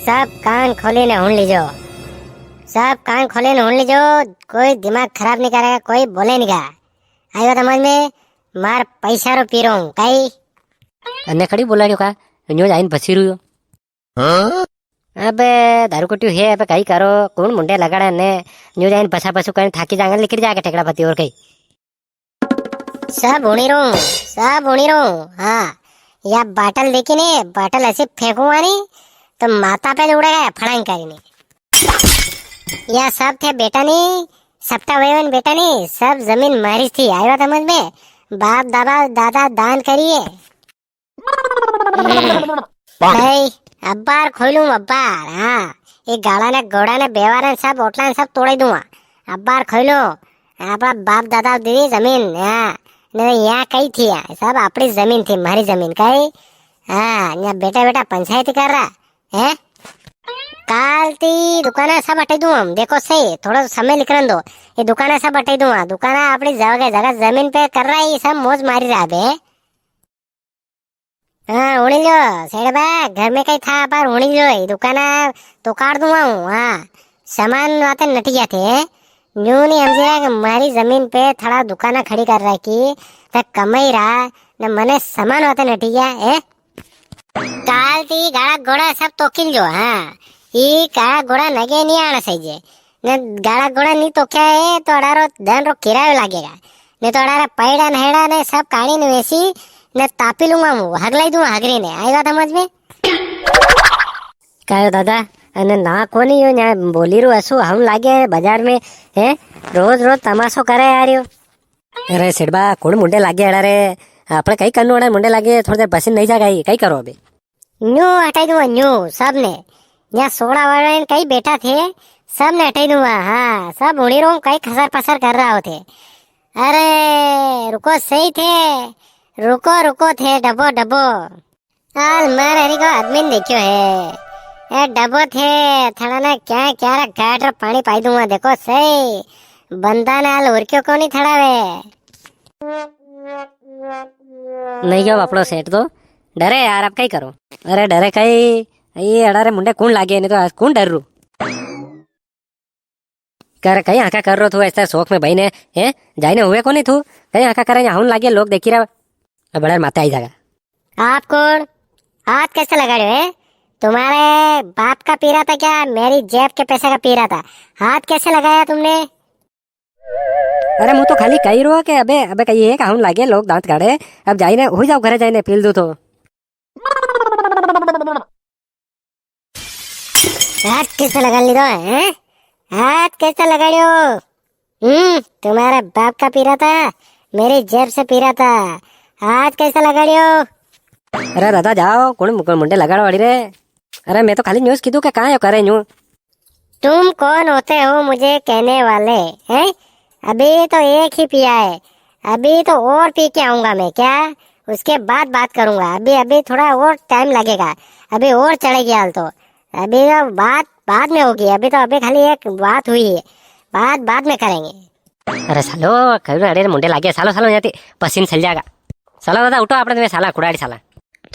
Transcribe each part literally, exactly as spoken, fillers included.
सब कान खोली ने हुन लीजो, सब कान खोली ने हुन लीजो, कोई दिमाग खराब नी करेगा, कोई बोले नी का। आई बात समझ में? मार पैसा रो पी रो हूँ, काई? अन्ने खड़ी बोला रियो का, न्यू जाइन फसी रियो। हाँ? अबे दारू कुट्यू है, अबे काई करो, कुण मुंडे लगाड़ा ने, न्यू जाइन फसा फसू करीने थाकी जांगा, लिकरी जाके ठेकड़ा पति और कई। सब हुणी रो हूँ, सब हुणी रो हूँ। हाँ, या बाटल देखी ने, बाटल ऐसी फेंकूंगा नी, तो माथा पे उड़ेगा, फड़ांग करी ने। या सब थे बेटा नी, सपटा वेवन बेटा नी, सब जमीन मारी थी, आयो समझ में? बाप दादा, दादा दान करिए। ए, अब्बार खोलूं, अब्बार, हाँ। ये गाड़ा ने, घोड़ा ने, बेवारा ने, सब ओटला ने, सब तोड़े दूंगा। अब्बार खोलूं, आपणा बाप दादा दी जमीन, हाँ। ने यहाँ कई थी, हाँ, सब आपणी जमीन थी, मारी जमीन, कई? हाँ, यहाँ बेटा, बेटा पंचायती कर रहा, हैं? काल ती दुकाना सब हटाई दूं हम, देखो सही, थोड़ा समय निकलन दो। ये दुकाना सब हटाई दूंगा, दुकाना आपणी जगह, जगह जमीन पे कर रहा है, ये सब मौज मारी रहा बे। हाँ, हुणी लो, सेठ बा, घर में कई था, पर हुणी लो, ये दुकाना तो काट दूंगा हूँ, हाँ। सामान वाते नटी गया थे, न्यू नी समझे कि मारी जमीन पे थड़ा दुकाना खड़ी कर रखी, तो कमाई रहा, ने मने सामान वाते नटी गया, ए? काल ती गाड़ा घोड़ा सब तोकिल जो, हाँ। ई गाड़ा घोड़ा नगे नी आना सही जे। ने गाड़ा घोड़ा नी तोक्या है, तो अड़ारो धन रो किरायो लागेगा। ने तो अड़ारा पैड़ा नहेड़ा ने सब काढ़ी ने वेसी, ने तापी लूंगा हूँ, हगलाई दूंगा हगरी ने। आई बात समझ में? कायो दादा, अने ना कोनी यो न्या बोली रू असु हम लागे है बाजार में, हैं? रोज रोज तमाशो करे आ रियो। अरे सेठ बा, कुण मुंडे लागे अड़ा रे? आपणे कई करनो अड़ा मुंडे लागे, थोड़ी देर बसी नी जागा, कई करो अबे? न्यू हटाई दूंगा, न्यू, सब ने। यहाँ सोड़ा वाला ने कई बैठा थे, सब ने हटाई दूंगा, हाँ, सब हुणी रो हूँ, कई खसर पसर कर रहा हो थे। अरे, रुको सही थे, रुको, रुको थे, डबो, डबो। आज मार हरी को आदमी ने देखियो है। ए डबो थे, थड़ा ना क्या, क्या रा घाट रो पानी पाई दूंगा, देखो सही। बंदा ने हाल उरक्यो कोनी थड़ा वे। नी गयो बापड़ो सेठ तो। डरे यार, अब कई करो? अरे डरे कई, ये अड़ा रे मुंडे कुण लागे, नी तो आज कुण डर रू? कर, कई हाका कर रो थू ऐसा शौक में भाई ने, हैं? जाई ने हुए कोनी थू? कई हाका करे, यहाँ लागे, लोग देखी रहा। अब बड़ा माते आई जागा। आप कौन? हाथ कैसे लगा रहे हो, हैं? तुम्हारे बाप का पी रहा था क्या? मेरी जेब के पैसे का पी रहा था। हाथ कैसे लगाया तुमने? अरे, मु तो खाली कही रो के अबे, अबे कही है, कहूं लागे, लोग दांत काढ़े। अब जाई ने, हुई जाओ घरे जाई ने, पील दू तो। हाथ कैसे लगा ली दो, हैं? हाथ कैसे लगाड़ियो? हम्म, तुम्हारे बाप का पी रहा था, मेरी जेब से पी रहा था। हाथ कैसे लगाड़ियो? अरे दादा जाओ, कुण मुंडे लगाड़ वाली रे? अरे मैं तो खाली न्यूज कीधु के कहाँ यो करे न्यू? तुम कौन होते हो मुझे कहने वाले, हैं? अभी तो एक ही पिया है, अभी तो और पी के आऊंगा मैं, क्या? उसके बाद बात करूंगा, अभी, अभी थोड़ा और टाइम लगेगा, अभी और चढ़ेगी हाल तो, अभी तो बात बाद में होगी, अभी तो, अभी खाली एक बात हुई है, बात बाद में करेंगे। अरे सालो, कभी अड़े मुंडे लागे, सालो, सालो, यहाँ पसीन चल जाएगा। सालो दादा, उठो, आपणे तुम्हें साला, कुड़ाड़ी साला।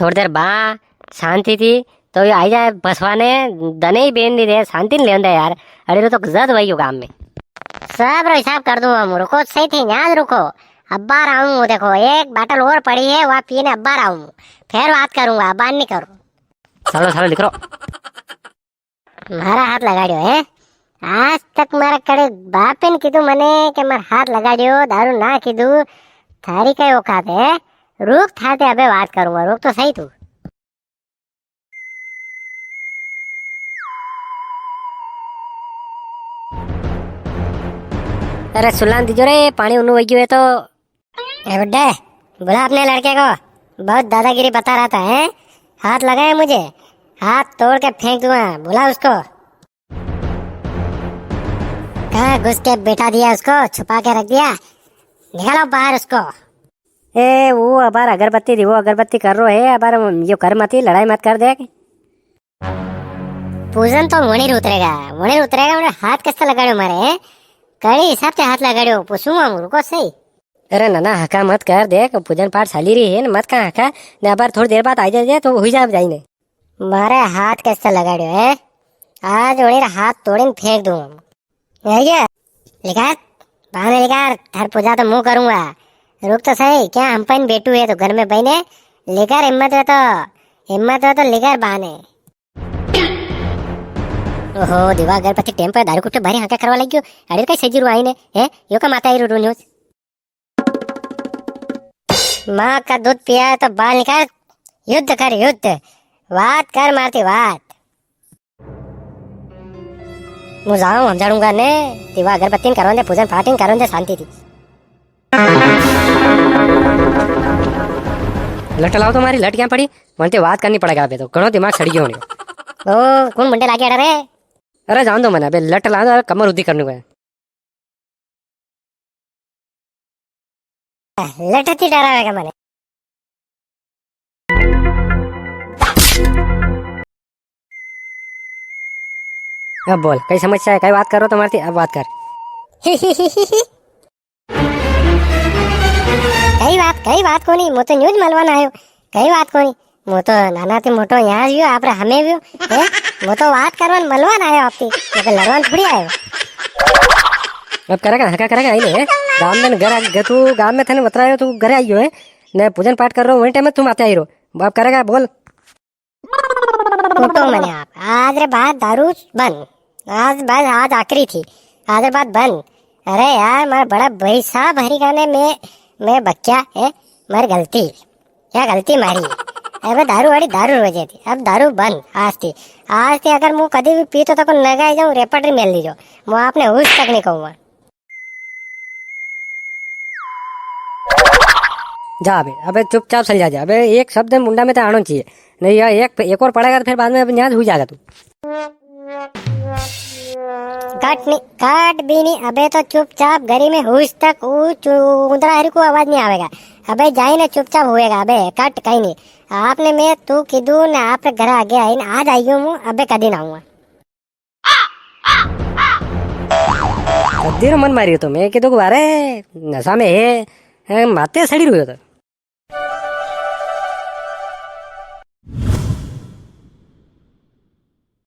थोड़ी देर बा, शांति थी, तो ये आई जाए बसवा ने, दने ही बेन दी दे, शांति नी लेन दे यार। अरे, रो तो गजब वही हो गाम में। सब रो हिसाब कर दूंगा हूँ, रुको, सही थी, यहाँ रुको। अब्बार आऊँ, देखो, एक बाटल और पड़ी है, वहाँ पीने अब्बार आऊँ। फिर बात करूंगा, अब्बार नी करूँ। सालो, सालो, निकरो। मारा हाथ लगाड़ियो है। आज तक मारा कड़े बापे ने कीधु मने के मारा हाथ लगाड़ियो, दारू ना कीधु। थारी कई औकात है? रुक, थाते अबे बात करूंगा, रुक तो सही तू। अरे सुलान दीजो रे, पानी उन्नू वही गयो है तो। ए बुड्ढे, बुला अपने लड़के को, बहुत दादागिरी बता रहा था, हैं? हाथ लगाए मुझे, हाथ तोड़ के फेंक दूंगा, बुला उसको। कहाँ घुस के बैठा दिया उसको, छुपा के रख दिया, निकालो बाहर उसको। ए, वो अबार अगरबत्ती दिवो, अगरबत्ती कर रो है, अबार यो कर मती, लड़ाई मत कर दे। पूजन तो वणीर उतरेगा, वणीर उतरेगा, वणीर हाथ कैसे लगाड़ो मारे, हैं? कड़ी हिसाब से हाथ लगाड़ो, पूछूंगा हूँ, रुको सही। अरे नाना, हका मत कर, देख, पूजन पाठ चाली रही है न, मत कहा हका, ने अबार थोड़ी देर बाद आ जाए तो हुई जाए जाई ने। मारे हाथ कैसे लगाड़ियो है? आज उणी रा हाथ तोड़ीन फेंक दूं। है क्या? लिकार, बाने लिकार, थार पूजा तो मूं करूंगा। रुक तो सही, क्या हम पन बैठू है तो घर में बईने? लिकार हिम्मत वे तो, हिम्मत वे तो लिकार बाने। ओहो, दिवा अगरबत्ती टेम पे दारू कुट्टे भारी हाका करवा लग गयो। अरे कई सजीरू आई ने, हैं? यो का माता आई रो न्यूज। माँ का दूध पिया है तो बाल निकाल, युद्ध कर, युद्ध, वात कर मारती वात। मूं जाऊं, हमजाड़ूंगा ने, दिवा अगरबत्ती न करवा दे, पूजन पाठ न करवा दे, शांति थी। लट लाओ तो मारी, लट क्या पड़ी? मन ते वात करनी पड़ेगा अबे तो, घणो दिमाग सड़ी गयो होने। ओ, कुण मुंडे लागे अड़ा रे? अरे जान दो मने, अबे लट लाओ तो कमर उदी करनी है। लटती डरावेगा मने। अब बोल, कई समस्या है, कई वात करो तो मारती, अब वात कर। कई वात, कई वात कोनी, मूं तो न्यूज मलवान आयो, कई वात कोनी। मूं तो नाना थी मोटो यां ज व्यो, आपरे हमे व्यो, हैं? मूं तो वात करवान मलवान आयो आपती, मूं तो लड़वान थोड़ी आयो। अब करेगा, हाका करेगा, आई ने, हैं? गाम में घर आ, ग-, तू गाम में थने वतरायो, तू घरे आयो है, ने पूजन पाठ कर रो, वही टाइम में तू माते आई रो। अब करेगा, बोल। कूटो मने आप, आज रे बाद दारू बंद, आज बस, आज आखिरी थी, आज रे बाद बंद। अरे यार, मारे बड़ा भाई साहब हरी गाने में, में बक्या है, मारी गलती। या गलती मारी। अबे दारू वाली दारू रोजे थी। अब दारू बंद आज थी। आज थी अगर मूं कदी भी पीतो तो को नगाई जाऊं, रेपट री मेल दीजो। मूं आपने हुश तक नी कहूंगा। जा अबे, अबे चुपचाप चल जा, जा। अबे एक शब्द मुंडा में तो आनो चाहिए। नहीं यार, एक, एक और पड़ेगा तो फिर बाद में अब न्याज हुई जाएगा तू। कट नी, कट भी नी। अबे तो चुपचाप गरी में हुश तक ऊ चू-, उंदरा हरी को आवाज नी आवेगा। अबे जाई ने चुपचाप हुएगा। अबे कट कई नी। आपने मैं तू कीधु ने आप घर आगे आई ने आज आई गयो मूं, अबे कदी ना आऊंगा। कदी रो मन मारियो तो मैं कीधु के बारे नशा में है, हैं, माते सड़ी रह्यो तो।